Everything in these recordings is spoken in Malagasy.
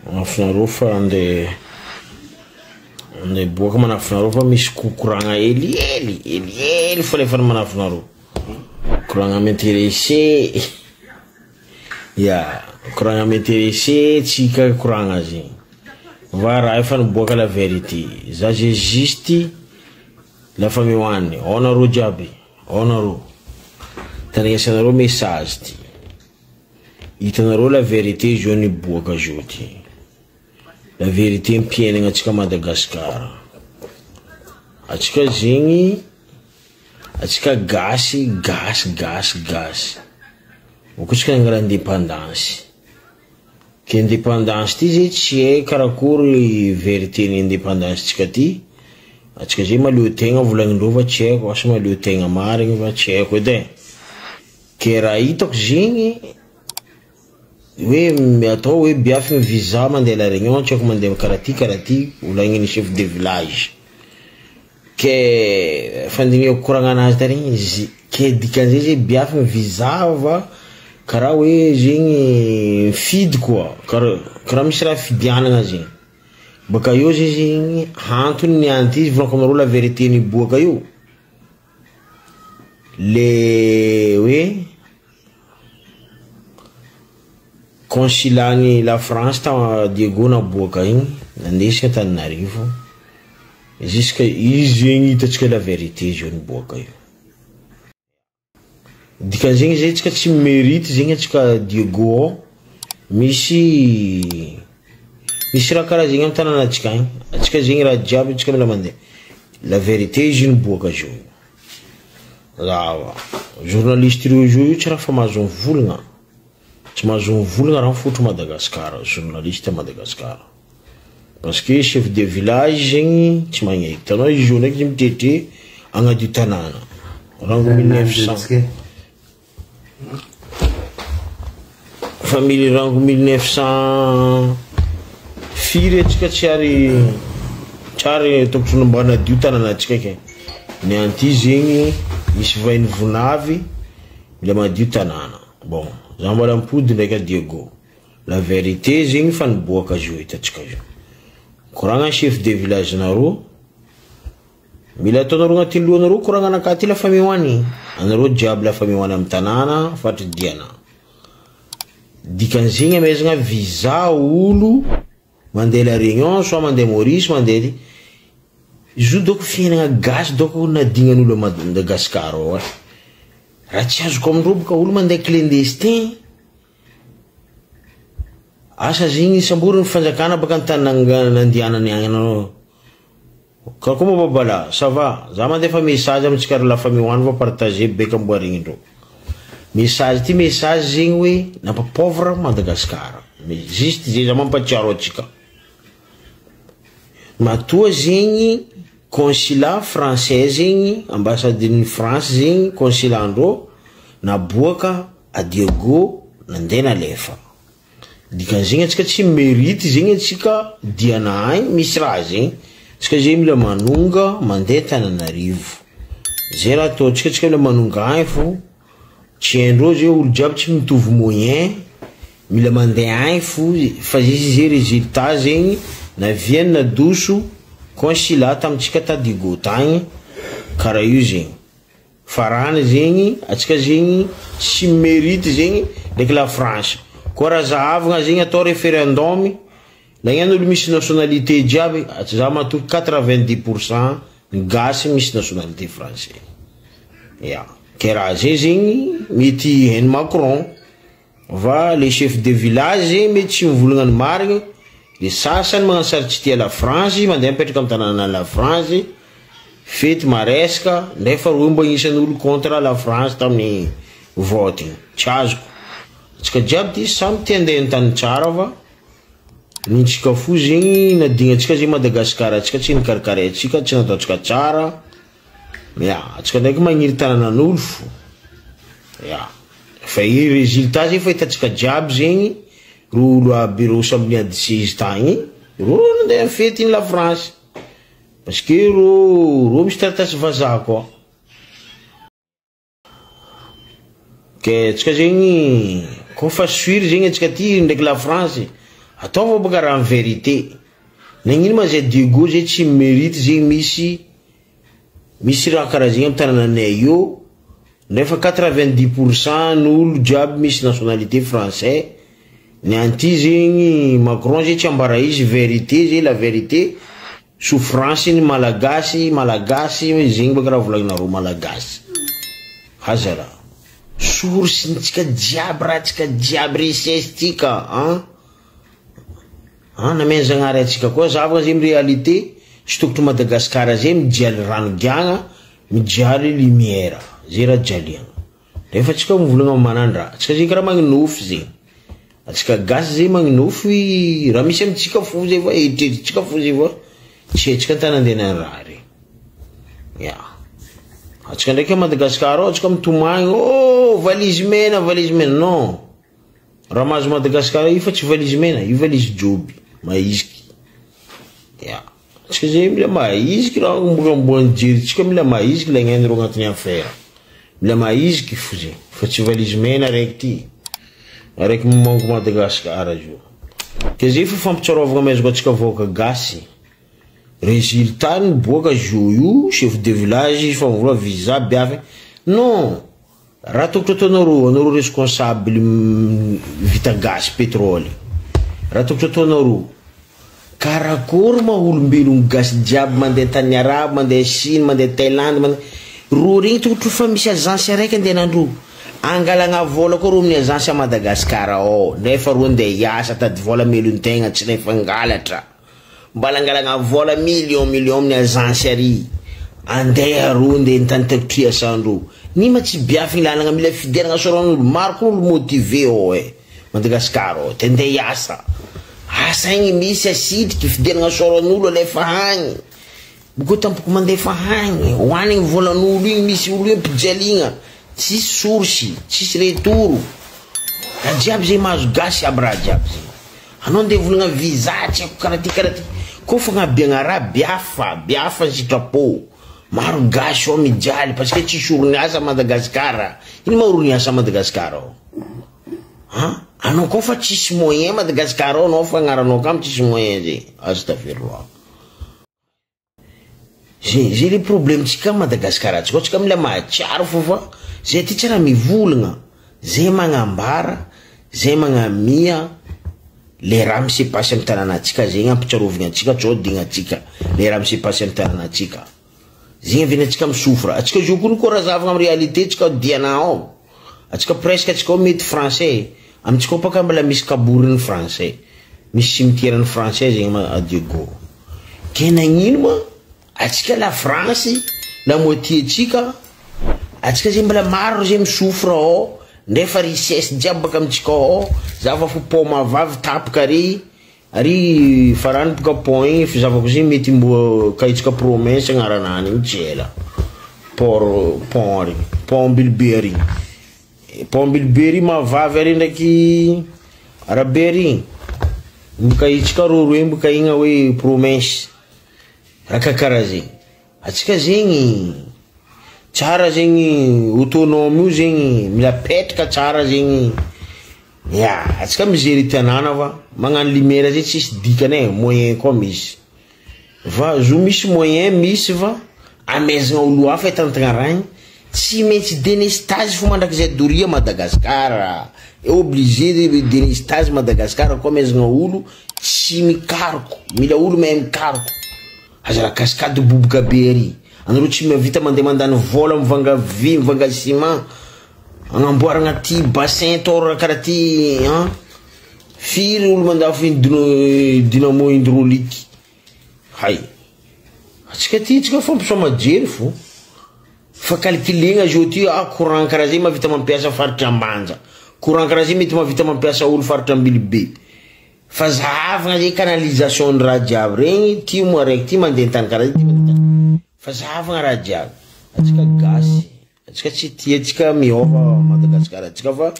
Manafinareo fa andeha andeha hiboaka manafinareo fa misy kokoragna helihely helihely fa alefany manafinareo. Koragna m'interesse ya koragna m'interesse tsika koragna zegny. Va raha efa niboaka la vérité. Za je juste la famille hoaniny. Ao nareo jiaby, ao nareo. Tandrignesanareo message ty. Hitanareo la vérité zao niboaka zao ty. La vérité mpiainagna atsika Madagascar. Atsika zegny atsika gasy gasy gasy gasy. Boko tsika nangala indépendance. Ke indépendance ty zay tsy hay karakory vérité ny indépendance tsika ty. Atsika zay mahaleo tegna volagnindreo fa tsy haiko asa mahaleo tegna marigny fa tsy haiko edy e. Ke raha hitako zegny hoe atao hoe biafy ny visa mandeha la réunion tsy haiko mandeha karaha ty karaha ty volagniny chef de village. Ke fandinihako koragna anazy tary igny ke dikan'izay zay biafy ny visa va karaha hoe zegny mifidy koa karaha karaha misy raha fidianana zegny. Baka eo zay zegny antony niany ty volaniko aminareo la vérité niboaka io. Le hoe consulat-n'ny la France ta Diego naboaka igny nandesika Antananarivo jusque izy zegny hitantsika la vérité zao niboaka io. Dikan'izegny zay tsika tsy mérite zegny atsika Diego ao misy misy raha karaha zegny amy tanànatsika agny. Atsika zegny raha jiaby atsika mila mandeha. La vérité izy io niboaka zao io. Zava. Journaliste reo zao io tsy raha fa mahazo mivolagna. Tsy mahazo mivolagna raha mifotro Madagascar, journaliste Madagascar. Parce que chef de village zegny tsy magneky. Hitanao izy io ndraiky izy mitretre agnadio tanàna. Rango 1900. Famille rango 1900 firy atsika tsy ary tsy ary tokotry mba nadio tanàna-tsika ke. Ny anty zegny misy vahiny vonavy mila madio tanàna. Bon, za mbola mipody ndraiky a Diego. La vérité zegny fa niboaka zio hitantsika zio. Koragna chef de village nareo. Mila ataonareo agnatin'ny lohanareo koragna anakahy ty la famille hoany. Anareo jiaby la famille hoany amy tanàna fatry diana. Dikan'izegny amezagna visa olo mandeha la Réunion soit mandeha Maurice mandeha ty. Izy io doko fiainagna gasy doko nadignan'olo a Madagascar ao e. Raha tsy azoko amindreo boka olo mandeha clandestin. Asa zegny samborin'ny fanjakana baka an-tany nandianany agny anareo. Ka koa moa babala, ça va? Za mandefa message amintsika ry la famille hoany fa partager beka amboarignindreo. Message ty message zegny hoe nampa pauvre Madagascar. Mais juste zay za mampatsiaro atsika. Matoa zegny consulat français zegny, ambassadeur France zegny, consulat andreo naboaka a Diego nandeha nalefa. Dikan'izegny atsika tsy mérite zegny atsika diana agny misy raha zegny. Tsika zegny mila manonga mandeha Tananarivo. Zay raha ataontsika tsika mila manonga agny fo. Tsy haindreo zay olo jiaby tsy mitovy moyen. Mila mandeha agny fo fa izy zay résultat zegny naviany nadoso consulat tamitsika ta Diego tagny karaha io zegny. Farany zegny atsika zegny tsy mérite zegny ndraiky la France. Koa raha zahavagna zegny atao référendum nagnano olo misy nationalité jiaby za matoky 90% ny gasy misy nationalité français. Ya, ke raha zay zegny mety hainy Macron va le chef de village zegny mety tsy mivolagna ny marigny le sasany magnano sary tsy tia la France mandeha mipetraka amy tanàna la France fety maresaka nefa reo mbo agnisan'olo contre la France tamin'ny vote igny. Tsy azoko. Atsika jiaby ty samy tia andeha an-tany tsara fa nintsika fo zegny nadignatsika zegny Madagascar atsika tsy nikarakaraintsika tsy nataontsika tsara. Ya, atsika ndraiky magniry tanànan'olo fo. Ya. Fa i résultat zegny fa hitantsika jiaby zegny ro olo aby ro samby niady seza tagny ro nandeha fety la France. Parce que ro misy taratasy vazaha koa. Ke atsika zegny koa fa sûr zegny atsika ty ndraiky la France. Ataova baka raha vérité. Nagnino ma zay Diego zay tsy mérite zegny misy misy raha karaha zegny amy tanànanay io, nefa 90% n'olo jiaby misy nationalité français. Ny anty zegny Macron zay tsy ambara izy vérité zay, la vérité, souffrance ny Malagasy, Malagasy zegny baka raha volagninareo Malagasy. Aza raha source ntsika jiaby, raha tsika jiaby, richesse tsika an an namena Zagnahary atsika koa. Zavatra zegny réalité tsy tokotry Madagasikara zay mijialy rano giagna, mijialy lumière zay raha jaliagna. Rehefa atsika mivolagna manandraha atsika zegny karaha magninofy zegny, atsika gasy zegny magninofy raha misy amitsika fo zay, fa eritreritsika fo zay, fa tsy haitsika antany andehanany raha regny ya. Atsika ndraiky Madagasikara ao, atsika mitomagny: "Oh, valise mena, valise mena." Non, raha mahazo Madagasikara io fa tsy valise mena io, valise joby maiziky ya. Atsika zay mila maiziky raha mbola jeritsika, mila maiziky lagnenyreo agnatin'ny affaire, mila maiziky fo zegny, fa tsy valise mena araiky ty araiky mamango Madagasikara io. Ke zay fa fampitsarovagna amezako atsika vahoaka gasy. Résultat ny boaka zo io, chef de village fa mivola visa biafy. Non, raha tokotry ataonareo, anareo responsable vita gasy pétrole, raha tokotry ataonareo karakory ma olombelogno gasy jiaby mandeha tany arabo, mandeha Chine, mandeha Thaïlande, mandeha ro regny, tokotry fa misy agence araiky andehanandreo angalagna vola koa ro amin'ny agence a Madagasikara ao, nefa ro andeha hiasa tady vola melon-tegna, tsy nefa angalatra mbala angalagna vola million million amin'ny agence ary andeha ro ndeha nitany takotry asandreo. Ni ma tsy biafigny lalagna, mila fiderana soran'olo maro koa, olo motivé ao e Madagasikara ao te andeha hiasa, asa igny misy asitriky fiderana soran'olo alefa hagny boko tampoko mandefa hagny hoanigny volan'olo igny. Misy olo io ampijaliagna, tsisy source, tsisy retour, raha jiaby zay mahazo gasy aby, raha jiaby zay anao andeha volagna visa tsy haiko karaha ty karaha ty koa fagnabiagna raha biafa biafa sitrapo. Maro gasy ao mijaly parce que tsisy olo niasa Madagasikara. Ino ma olo niasa Madagasikara ao an? Anao koa fa tsisy moyen Madagasikara ao, anao fa agnaranao kamy tsisy moyen zay astafiroa zay zay le problème tsika Madagasikara atsika ao. Tsika mila mahatsiaro fo fa zay ty tsy raha mivolagna zay, magnambara zay, magnamia le raha mise pasy amy tanànatsika zegny, ampitsarovagna atsika tsao dignatsika le raha mise pasy amy tanànatsika zegny, aveny atsika misofra atsika zo koa koa raha zavagna amy réalité tsika diana ao. Atsika presque atsika ao mety français amitsika ao, paka mbola misy kaboriny français, misy cimetière ny français zegny ma Adiego. Ke nagnino ma atsika la France la moitié tsika, atsika zegny mbola maro zay misofra ao, nefa richesse jiaby baka amitsika ao? Zava fo pont mavavy tapaka ary ary farany boka pont igny, fizavako zegny mety mbo kahitsika promesse agnaranany igny tsy ela port pont ary pont Ambilobe ary pont Ambilobe ary mavavy ary ndraiky arabe ary mboka hitsika roro igny boka igny hoe promesse raha kakaraha zegny. Atsika zegny tsara zegny autonome io zegny mila petraka tsara zegny ya. Atsika mizery tanàna fa magnano lumière zay tsisy dikany e, moyen koa misy fa zo misy moyen misy fa amezagna olo hafa itantagna raha igny, tsy maintsy délestage fo mandrakizay doria Madagasikara, obligé délestage Madagasikara koa amezagna olo tsy mikaroko, mila olo mahay mikaroko. Aza raha cascade boboka be ary anareo tsy mahavita mandeha mandany vola mivanga vy, mivanga ciment agnamboaragna ty bassin tao karaha ty an. Firy olo mandafo dynamo hydraulique hay atsika ty, tsika fampisamajery fo fa calculegna zao ty ah, courant karaha zay mahavita mampiasa faritra Ambanja, courant karaha zay mety mahavita mampiasa olo faritra Ambilobe, fa zahavagna zay canalisation ny raha jiaby regny ty moa araiky ty mandeha tany karaha zay ty mandeha tany, fa zahavagna raha jiaby. Atsika gasy, atsika tsy tia atsika miova Madagasikara atsika, fa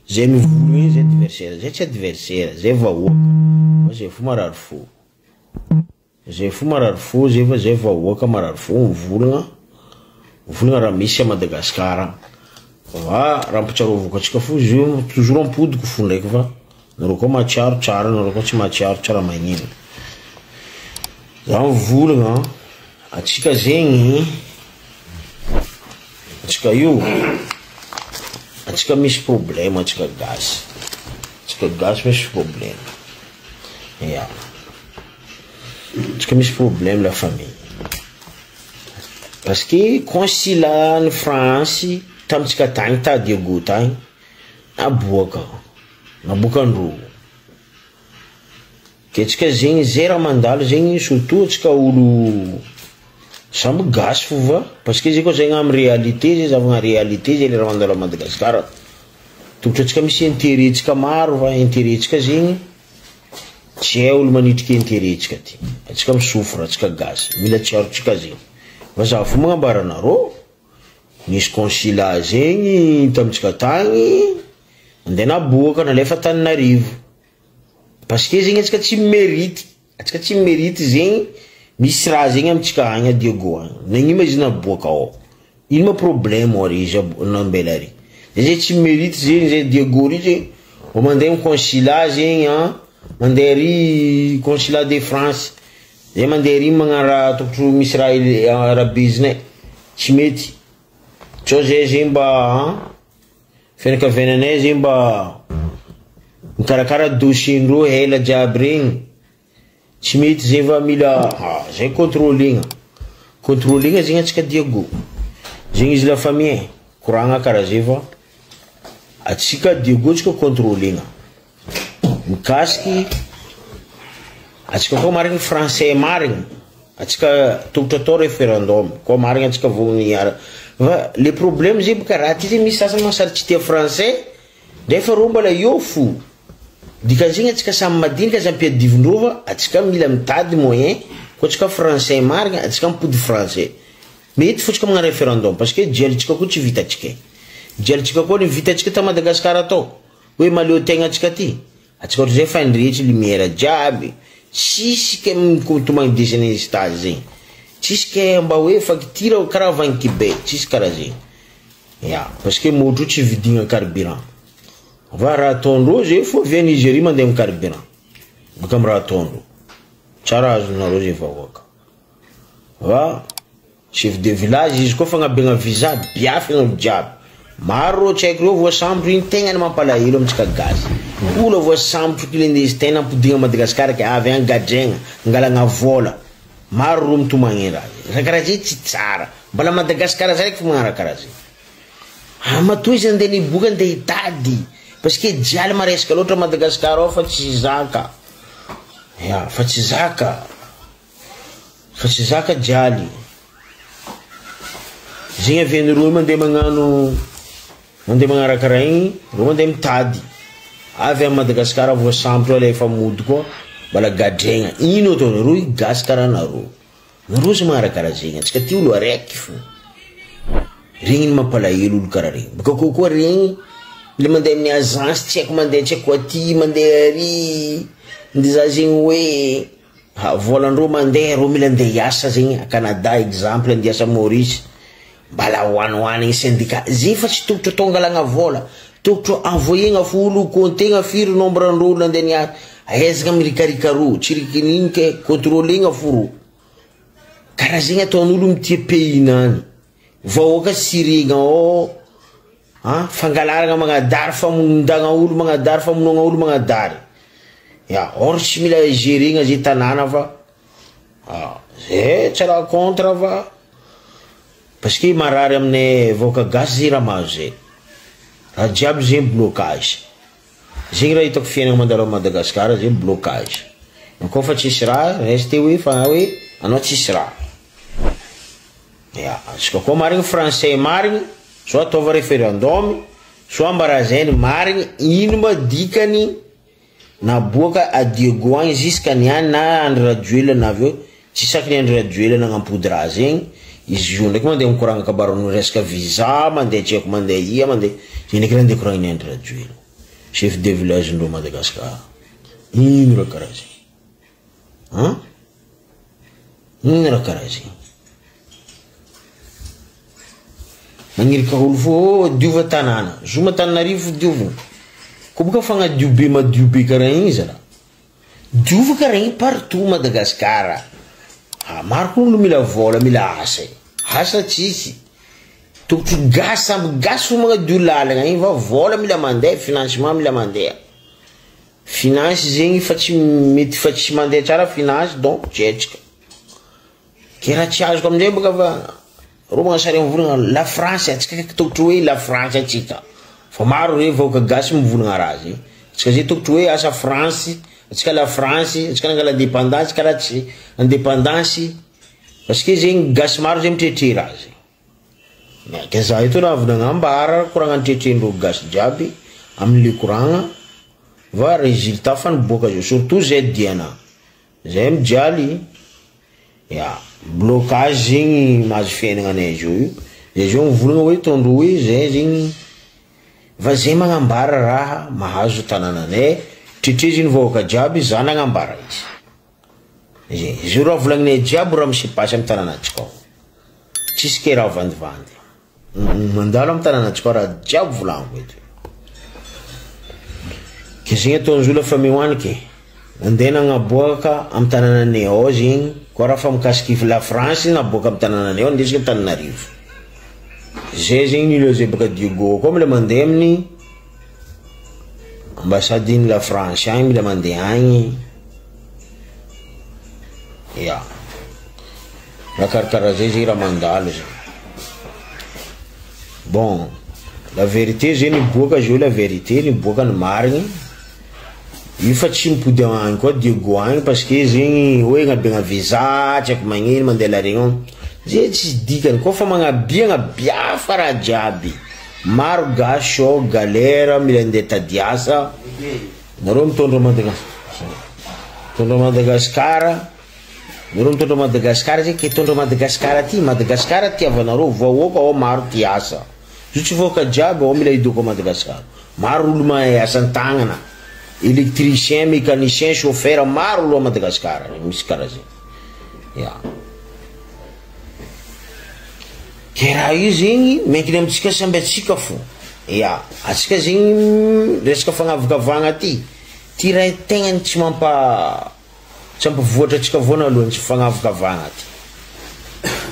zay mivolagna igny zay adversaire, zay tsy adversaire, zay vahoaka fa zay fo marary fo, zay fo marary fo zay, fa zay vahoaka marary fo mivolagna, mivolagna raha misy a Madagasikara. Fa raha ampitsarovako atsika fo izy io, toujours ampodiko fo ndraiky fa. Nareo koa mahatsiaro tsara, nareo koa tsy mahatsiaro tsara magnino. Za mivolagna, atsika zegny, atsika io, atsika misy problème atsika gasy, atsika gasy misy problème, ya, atsika misy problème la famille, parce que consulat ny France tamitsika tagny ta Diego tagny, naboaka, naboakandreo. Ke atsika zegny zay raha mandalo zegny surtout atsika olo samby gasy fo va, parce que zay koa zegny amy réalité zay zahavagna réalité zay le raha mandalo à Madagasikara. Tokotry atsika misy intérêt tsika maro va intérêt tsika zegny tsy hay olo manitriky intérêt tsika ty. Atsika misofra atsika gasy, mila tsiarotsika zegny. Fa za fo magnambara anareo, nisy consulat zegny tamitsika tagny, andeha naboaka nalefa Tananarivo. Parce que zegny atsika tsy mérite, atsika tsy mérite zegny misy raha zegny amitsika agny a Diego agny. Nagnino ma izy naboaka ao? Ino ma problème ary izy nambela ary? Zay tsy mérite zegny zay Diego ry zegny. Vao mandeha amy consulat zegny an, mandeha ary consulat de France. Zay mandeha ary magnano raha tokotry misy raha raha bezinay. Tsy mety. Tsao zay zegny mba an, fianakaviananay zegny mba mikarakara dossier-ndreo ela jiaby regny. Tsy mety zay va mila zay contrôlegna. Contrôlegna zegny atsika Diego. Zegny izy la famille, koragna karaha zay fa atsika Diego tsika contrôlegna. Mikasiky atsika koa marigny français marigny. Atsika tokotry atao référendum koa marigny atsika vognony hiara. Fa le problème zay boka raha ty zay misy sasany masary tsy tia français nefa reo mbola eo fo. Dikan'izegny atsika samy madinika aza ampiadivindreo fa atsika mila mitady moyen koa atsika français marigny atsika mipody français. Mety fo tsika magnano référendum parce que jialintsika koa tsy vitatsika. Jialintsika koa ny vitatsika ta Madagasikara atao. Hoe mahaleo tegna atsika ty. Atsika ohatry zay fa nirehitry lumière jiaby. Tsisy ke mitomagny délestage zegny. Tsisy ke mba hoe facture karaha vanky be, tsisy karaha zegny. Ya, parce que motro tsy vidigna carburant. Fa raha ataondreo zay fo avy Nigeria mandeha amy carburant. Baka amy raha ataondreo. Tsara azonareo zay vahoaka. Fa chef de village izy koa fagnabiagna visa biafy olo jiaby. Maro reo tsy haiko reo voasambotry igny tegna ny mampalahelo amitsika gasy. Olo voasambotry clandestin ampodigna Madagasikara ke avy agny gadregna, angalagna vola. Maro ro mitomagny raha zay. Raha karaha zay tsy tsara. Mbola Madagasikara zay raiky fo magnano raha karaha zay. Matoa izy andeha niboaka andeha hitady. Parce que jialy maresaka loatra Madagasikara ao fa tsy zaka. Ya, fa tsy zaka. Fa tsy zaka jialy. Zegny avy reo mandeha magnano mandeha magnaraka raha igny, reo mandeha mitady. Avy amy Madagasikara voasambotry alefa mody koa mbola gadregna. Ino ataonareo io gasy karaha nareo. Nareo zay magnaraka karaha zegny. Atsika ty olo araiky fo. Regny ny mampalahelo olo karaha regny. Baka koa koa regny le mandeha amin'ny agence tsy haiko mandeha tsy haiko aty mandeha ary. Nde za zegny hoe volandreo mandeha reo mila andeha hiasa zegny a Canada exemple andeha hiasa Maurice. Mbala hoanihoanigny syndicat. Zay fa tsy tokotry atao angalagna vola. Tokotry envoyegna fo olo comptegna firy nombre andreo olo andeha niasa. Ahaizagna mirikarika ro, tsy rikininy ke contrôlegna fo ro. Karaha zegny ataon'olo mitia pays nany. Vahoaka sirigna ao, fangalarana magnadary, famondagna olo magnadary, famonoagna olo magnadary. Ya, or tsy mila géregna zay tanàna fa zay tsy raha contre fa parce que marary aminay vahoaka gasy zay raha mahazo zay. Raha jiaby zegny blocage. Zegny raha hitako fiainana mandalo à Madagasikara zegny blocage. Koa fa tsisy raha reste hoe fa hoe anao tsisy raha. Ya, atsika koa marigny français marigny, soit ataova référendum, soit ambara zay marigny ino ma dikany naboaka a Diego agny jusqu'à niany na Andry Rajoelina na avy eo tsy saky ny Andry Rajoelina nagnampody raha zegny. Izy io ndraiky mandeha mikoragna kabaron'ny resaka visa, mandeha tsy haiko mandeha ia, mandeha zegny ndraiky raha andeha koragniny Andry Rajoelina. Chef de village ndreo Madagasikara. Ino raha karaha zegny? Han? Ino raha karaha zegny? Magnirika olo fo diova tanàna. Zoma Tananarivo diovina. Ko boka fagnadio be madio be karaha igny zalahy. Diova karaha igny partout Madagascar. Ah, maro koa olo mila vôla, mila asa e. Asa tsisy. Tokotry gasy samby gasy fo magnadio lalagna igny fa vôla mila mandeha, financement mila mandeha. Finance zegny fa tsy mety fa tsy mandeha tsara finance donc tsetsika. Ke raha tsy azoko amizay baka fa reo magnasary mivolagna la France atsika kaiky tokotry hoe la France atsika. Fa maro re vahoaka gasy mivolagna raha zegny. Atsika zay tokotry hoe asa France, atsika la France, atsika nangala indépendance karaha tsy indépendance parce que zegny gasy maro zegny mitretre raha zegny. Ke za eto raha avy nagnambara koragna nitretrendreo gasy jiaby amle koragna va résultat fa niboaka zao surtout zay diana zay mijaly ya blocage zegny mahazo fiaignananay zao io zay zao mivolagna hoe tondro hoe zay zegny va zay magnambara raha mahazo tanànanay tretreziny vahoaka jiaby za nagnambara izy zay zio raha volagninay jiaby raha misy pasy amy tanànantsika ao tsisy ke raha vandivandy mandalo amy tanànantsika ao raha jiaby volagniko eto ke zegny ataon'izy olo fa mihoaniky mandeha nagnaboaka amy tanànanay ao zegny koa raha fa mikasiky la France naboaka amy tanànanay ao ndesika Antananarivo zay zegny nilo zay baka Diego koa mila mandeha amin'ny ambassadiny la France agny mila mandeha agny ya raha karakaraha zay zegny raha mandalo zegny. Bon, la vérité zay niboaka zao, la vérité niboaka ny marigny io fa tsy mipody agny koa Diego agny parce que zegny hoe agnabiagna visa tsy haiko magnino mandeha La Réunion zay tsisy dikany koa fa magnabiagna biafa raha jiaby maro gasy ao galère mila andeha tady asa nareo mitondra Madagascar mitondra Madagasikara nareo mitondra Madagasikara zay ke tondra Madagasikara ty Madagasikara tiavanareo vahoaka ao maro ty asa io tsy vahoaka jiaby ao mila idoko Madagasikara maro olo mahay asan-tagnana électricien, mécanicien, chauffeur maro olo a Madagasikara misy karaha zay ya ke raha io zegny miankina amitsika samby atsika fo ya atsika zegny resaka fagnavakavagna ty ty raha tegnany tsy mampa tsy ampivoatra atsika voanalohany tsy fagnavakavagna ty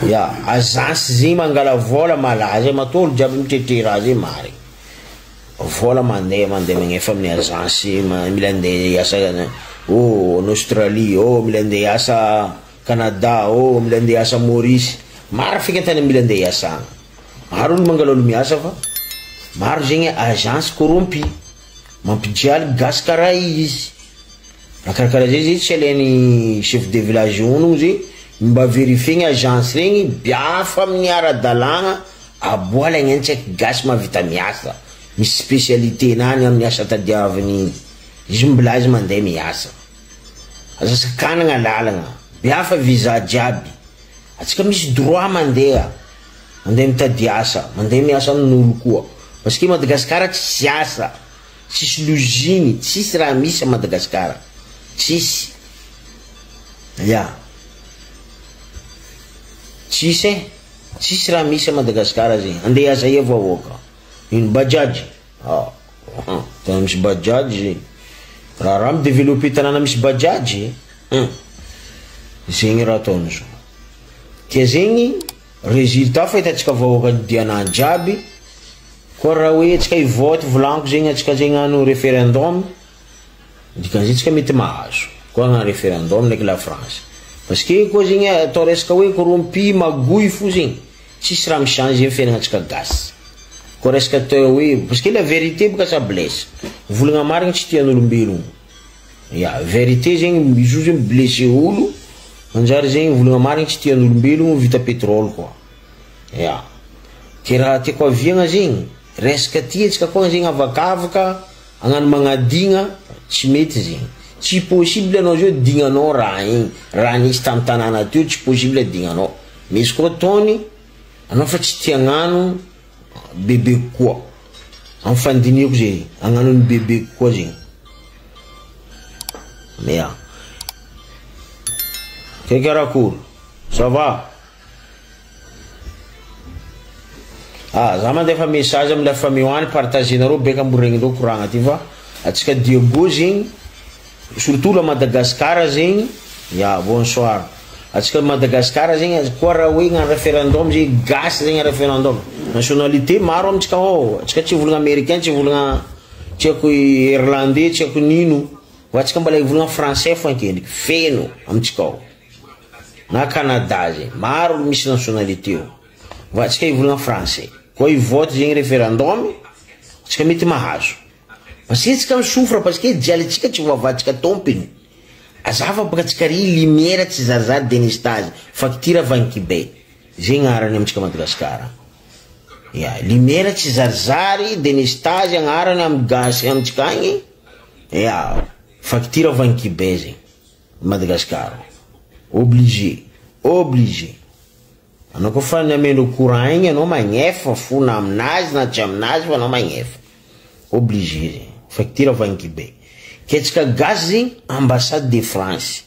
ya agence zegny mangala vola malaza matoa olo jiaby mitretre raha zay marigny vola mandeha mandeha magnefa amin'ny agence mila andeha hiasa oh en Australie, oh mila andeha hiasa Canada, oh mila andeha hiasa Maurice maro feky antany mila andeha hiasa agny maro olo mangala olo miasa fa maro zegny agence corrompu mampijaly gasy karaha izy raha karakaraha zay zay tsy alainy chef de village onogno zay mba vérifier agence regny biafa amin'ny ara-dalàgna aboala agny tsy haiko gasy mahavita miasa misy spécialité nany amin'ny asa tadiaviny izy mbola izy mandeha miasa aza sakanagna lalagna biafa visa jiaby atsika misy droit mandeha mandeha mitady asa mandeha miasa amin'olo koa parce que Madagasikara tsisy asa tsisy loziny tsisy raha misy a Madagasikara tsisy ya tsisy e tsisy raha misy a Madagasikara zegny andeha asa ia vahoaka ino bajaj ah tena misy bajaj zegny raha raha midéveloppe tanàna misy bajaj zegny raha ataon'izao ke zegny résultat fa hitantsika vahoaka diana jiaby koa raha hoe atsika hivote volaniko zegny atsika zegny hagnano référendum dikan'izay tsika mety mahazo koa hagnano référendum ndraiky la France parce que koa zegny atao resaka hoe corrompu magoy fo zegny tsisy raha michange zegny fiaignanatsika gasy koa resaka atao hoe parce que la vérité boka ça blesse volagna marigny tsy tian'olombelogno ya vérité zegny izy io zegny blessé olo manjary zegny volagna marigny tsy tian'olombelogno vita pétrole koa ya ke raha tiako aviagna zegny resaka ty atsika koa zegny avakavaka hagnano magnadigna tsy mety zegny tsy possible anao zao dignanao raha igny raha nisy tamy tanàna teo tsy possible dignanao misy koa taony anao fa tsy tia hagnano bebe kokoa amy fandinihako zegny hagnano ny bebe kokoa zegny ya ke karakory ça va ah za mandefa message amy la famille any partagenareo beka mbo regnindreo koragna ty fa Atsika Diego zegny, surtout la Madagascar zegny, ya bonsoir. Atsika Madagascar zegny koa raha hoe hagnano référendum zegny, gasy zegny référendum. Nationalité maro amitsika ao. Atsika tsy volagna américain, tsy volagna tsy haiko irlandais, tsy haiko nino. Fa atsika mbola hivolagna français fo ankendriky, feno amitsika ao. Na Canada zegny, maro misy nationalité io. Fa atsika hivolagna français. Koa hivote zegny référendum, atsika mety mahazo. Parce que atsika misofra, parce que jialy-tsika tsy voavatsika tompiny. Azava baka atsika ry lumière tsy zarizary délestage, facture vankibe. Zegny agnarany amitsika Madagasikara. Ya, lumière tsy zarizary délestage agnarany amy gasy amitsika agny. Ya, facture vankibe zegny. Madagasikara. Obligé, obligé. Anao koa fa nameno courant igny anao magnefa fo na aminazy na tsy aminazy fa anao magnefa. Obligé zegny. Facture vankibe. Ke atsika gasy zegny ambassade de France.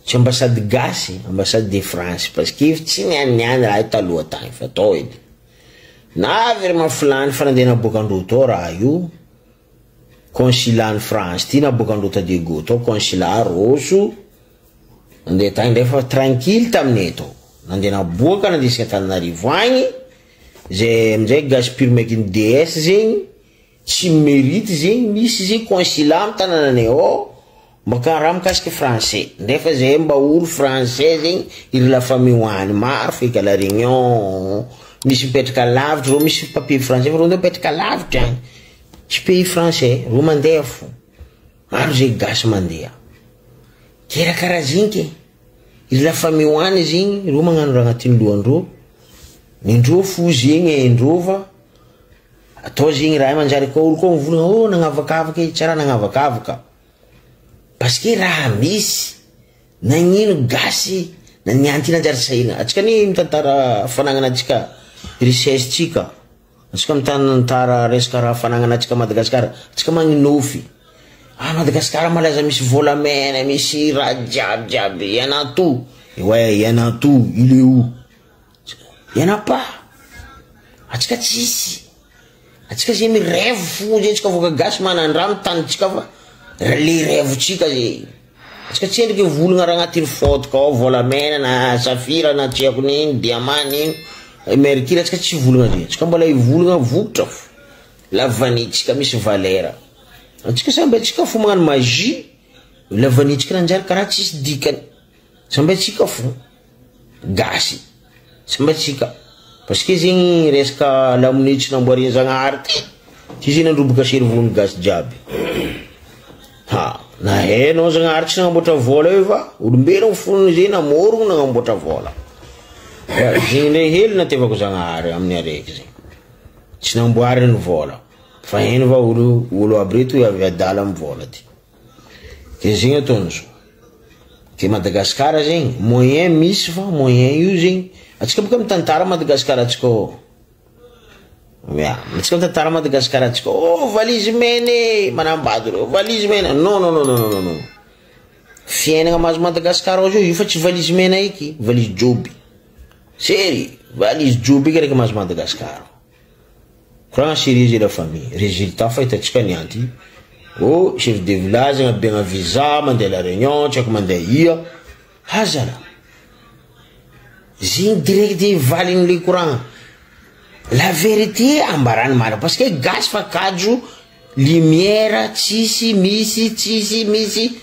Tsy ambassade gasy, ambassade de France parce que tsy nianiany raha io taloha tagny fa atao edy. Na vraiment filany fa nandeha naboakandreo tao raha io. Consulat ny France ty naboakandreo ta Diego tao, consulat roso. Nandeha tagny ndray fa tranquille taminay tao. Nandeha naboaka nandesika Antananarivo agny. Zay amizay gasy pur maiky ny DS zegny tsy mérite zegny misy zegny consulat amy tanànanay ao mba raha mikasiky français. Nefa zay mba olo français zegny iry la famille hoany maro feky à la Réunion misy mipetraka lavitra reo misy papier français fa reo ndeha mipetraka lavitra agny. Tsy pays français, reo mandeha fo. Maro zay gasy mandeha. Ke raha karaha zegny ke. Iry la famille hoany zegny reo magnano raha agnatin'ny lohandreo. Nindreo fo zegny haindreo fa atao zegny raha manjary koa olo koa mivolagna oh nagnavakavaka izy, tsy raha nagnavakavaka. Parce que raha misy nagnino gasy na niany ty nanjary sahirana. Atsika ni mitantara fanagnana atsika richesse tsika. Atsika mitantara resaka raha fanagnana atsika Madagasikara. Atsika magninofy. Ah Madagasikara malaza misy volamena, misy raha jiaby jiaby. Il y en a tout. Ouais, il y en a tout. Il est où? Il y en a pas. Atsika tsisy. Atsika zay mirêve fo zay atsika voaka gasy manandrano tanitsika fa le rêve tsika zay. Atsika tsy endriky volagna raha agnatin'ny fôtoka ao volamena na safira na tsy haiko nino, diamant nino, mercure atsika tsy volagna zay. Atsika mbola hivolagna vokotra fo. La vanille tsika misy valeur. Atsika samby atsika fo magnano magie, la vanille tsika nanjary karaha tsisy dikany. Samby atsika fo. Gasy. Samby atsika. Parce que zegny resaka lamony tsy namboariny Zagnahary ty. Ty zegny nandroboka cerveau-ny gasy jiaby. Ha, na hainao Zagnahary tsy nagnamboatra vola io fa olombelogno fo zay namorogno nagnamboatra vola. Zegny ndray hely natiavako Zagnahary amin'ny araiky zegny. Tsy namboariny vola. Fa hainy va olo olo aby reto avy adala amy vola ty. Ke zegny ataony zao. Ke Madagasikara zegny moyen misy fa moyen io zegny atsika boka mitantara Madagasikara atsika ao. Ya, atsika mitantara Madagasikara atsika. Oh, valise mena manambady reo, valise mena. Non non non non non non. Fiainana mahazo Madagasikara ao zao io fa tsy valise mena eky, valise joby. Sery, valise joby eky raiky mahazo Madagasikara. Koragna sérieux la famille. Résultat fa hitantsika nianty. Oh, chef de village agnabiagna visa, mandeha la Réunion, tsy haiko mandeha ia. Hazala. Zegny direct valiny le koragna. La vérité ambarany marina parce que gasy fa kajo lumière tsisy misy tsisy misy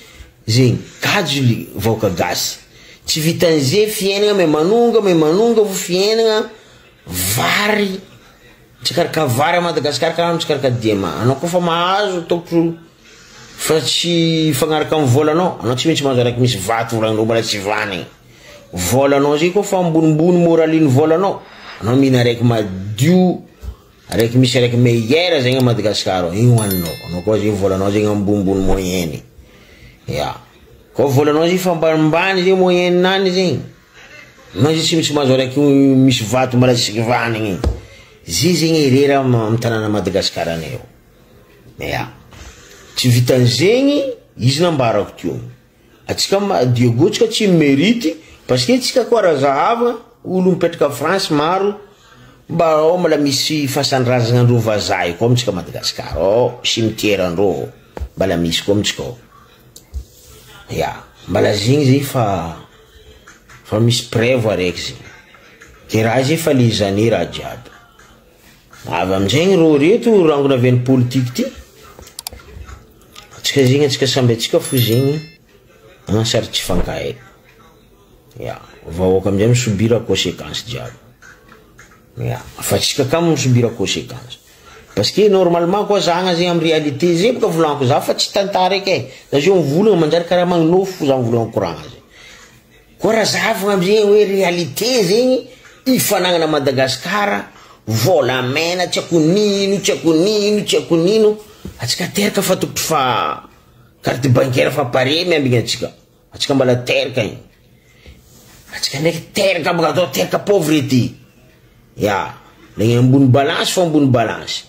zegny kajo li vahoaka gasy. Tsy vitan'izay fiainana me manonga me manonga fo fiainana vary tsy karaka vary a Madagasikara karaha tsy karaka diamant. Anao koa fa mahazo tokotro fa tsy fagnaraka amy volanao, anao tsy maintsy mahazo araiky misy vato volagnindreo mbola tsy vanigny. Volanao zay koa fa ambonimbony moraliny volanao, anao mihina araiky madio, araiky misy araiky meilleur zegny a Madagasikara ao, igny hoaninao. Anao koa zegny volanao zegny ambonimbony moyenne. Ya. Koa volanao zegny fa ambanimbany zegny moyenne-nany zegny. Anao zegny tsy maintsy mahazo araiky misy vato mbola tsy vanigny. Zay zegny erera amy tanàna Madagasikara anay ao. Ya. Tsy vitan'izegny izy nambarako teo. Atsika Diego tsika tsy mérite parce que tsika koa raha zahavagna olo mipetraka France maro. Mba ao mbola misy fasan-drazagna andreo vazaha io koa amitsika Madagasikara ao, cimetière andreo ao, mbala misy koa amitsika ao. Ya, mbala zegny zay fa fa misy preuve araiky zegny. De raha zay fa les années raha jiaby. Avy amizegny rô reto rangona avy any politique ty, atsika zegny atsika samby atsika fo zegny an sary tsy fankahay. Ya, vahoaka amizay misubir conséquence jiaby. Ya, fa tsika kamo misubir conséquence. Parce que normalement koa zahagna zegny amy réalité zay boka volaniko za fa tsy tantara eky e. Za zio mivolagna manjary karaha magnonofy fo za mivolagna koragna zay. Koa raha zahavagna amizegny hoe réalité zegny ifanagnana Madagasikara, volamena tsy haiko nino, tsy haiko nino, tsy haiko nino, atsika teraka fa tokotry fa carte bancaire fa pare miambigny atsika. Atsika mbala teraka igny. Atsika ndraiky teraka baka atao teraka pauvreté. Ya, le ambony balance fo ambony balance.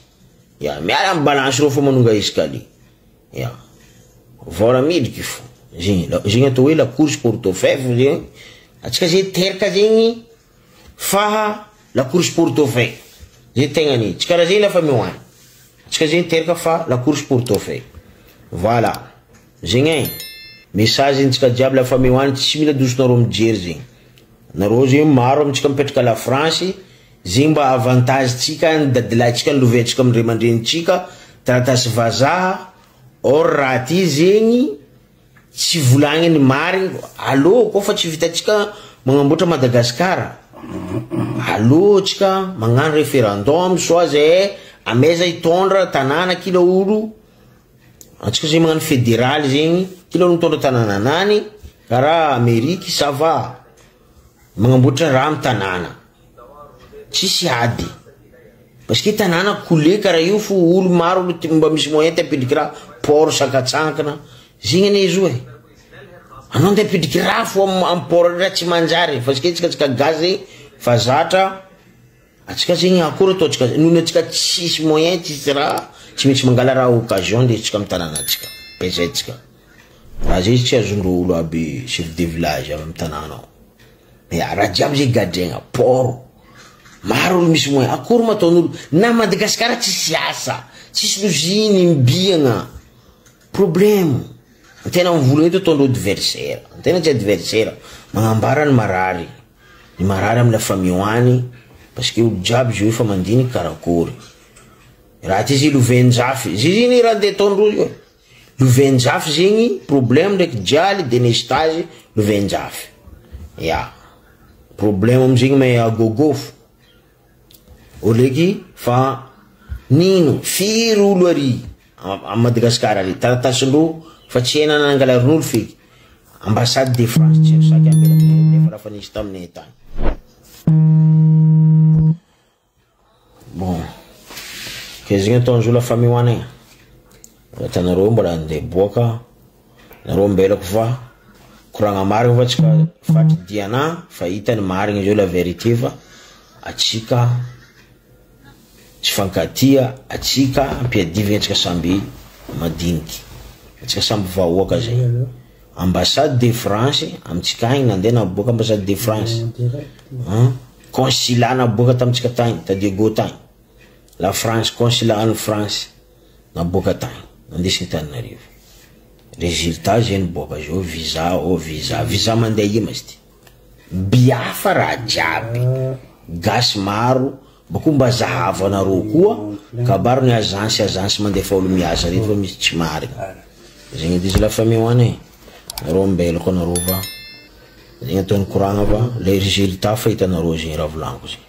Ya, miala amy balance reo fo manonga escalier. Ya. Vôla midriky fo. Zegny, zegny atao hoe la course portefeuille zegny. Atsika zay teraka zegny fa la course portefeuille. Zay tegnany. Tsy karaha zegny lafa mihoany. Atsika zegny teraka fa la course portefeuille. Voilà. Zegny e. Message ntsika jiaby lafa mihoany tsy mila dosonareo mijery zegny. Nareo zegny maro amitsika mipetraka la France, zegny mba avantage tsika ny dadilahintsika ny lovaintsika amy ray aman-drenitsika taratasy vazaha. Or raha ty zegny tsy volagniny marigny alô koa fa tsy vitatsika magnamboatra Madagasikara. Alô tsika magnano référendum soit zay amaiza hitondra tanàna kila olo atsika zegny magnano fédéral zegny kila olo mitondra tanàna anany karaha Ameriky ça va magnamboatra raha amy tanàna tsisy ady parce que tanàna coulé karaha io fo olo maro olo mba misy moyen te ampidriky raha port sakatsankana zegny ane izy io e. Anao nde ampidriky raha fo amy port raha tsy manjary parce que tsika tsika gasy zegny fa zatra atsika zegny akory ataotsika noho atsika tsisy moyen tsisy raha tsy maintsy mangala raha occasion ndesitsika amy tanàna atsika pesaitsika raha zay izy tsy azondreo olo aby chef de village avy amy tanàna ao. Ya, raha jiaby zay gadraigna port maro olo misy moyen akory ma ataon'olo na Madagasikara tsisy asa tsisy loziny mibiagna problème. Antena mivolagna eto ataondreo adversaire, antena tsy adversaire magnambara ny marary, ny marary amy la famille hoany parce que olo jiaby zio efa mandiniky karakory raha ty izy lovenjafy zay zegny raha ndeha ataondreo io lovenjafy zegny problème ndraiky jialy délestage lovenjafy. Ya, problème amizegny mahay agôgôfo oleky fa nino firy olo ary a Madagasikara ary taratasindreo fa tsy haina nangalarin'olo feky ambassade de France tsy haiko saky ambela nefa raha fa nisy taminay tany. Bon, ke zegny ataon'izy la famille hoany e. Atanareo mbola andeha boaka nareo ambelako fa koragna marigny fa tsika fatry diana fa hitany marigny zao la vérité fa atsika tsy fankatia atsika ampiadivagna atsika samby madiniky atsika samby vahoaka zay. Ambassade de France amitsika agny nandeha naboaka ambassade de France, consulat naboaka tamitsika tagny ta Diego tagny la France consulat any France naboaka tagny nandesiny Tananarivo. Résultat zay niboaka zao visa o visa visa mandeha ia ma izy ty biafa raha jiaby gasy maro bako mba zahavanareo koa kabaro ny agence mandefa olo miasa reto fa misy tsy marigny zegny edy izy la famille hoany e. Nareo ambelako anareo fa zegny ataony koragna fa le résultat fa hitanareo zegny raha volaniko zegny.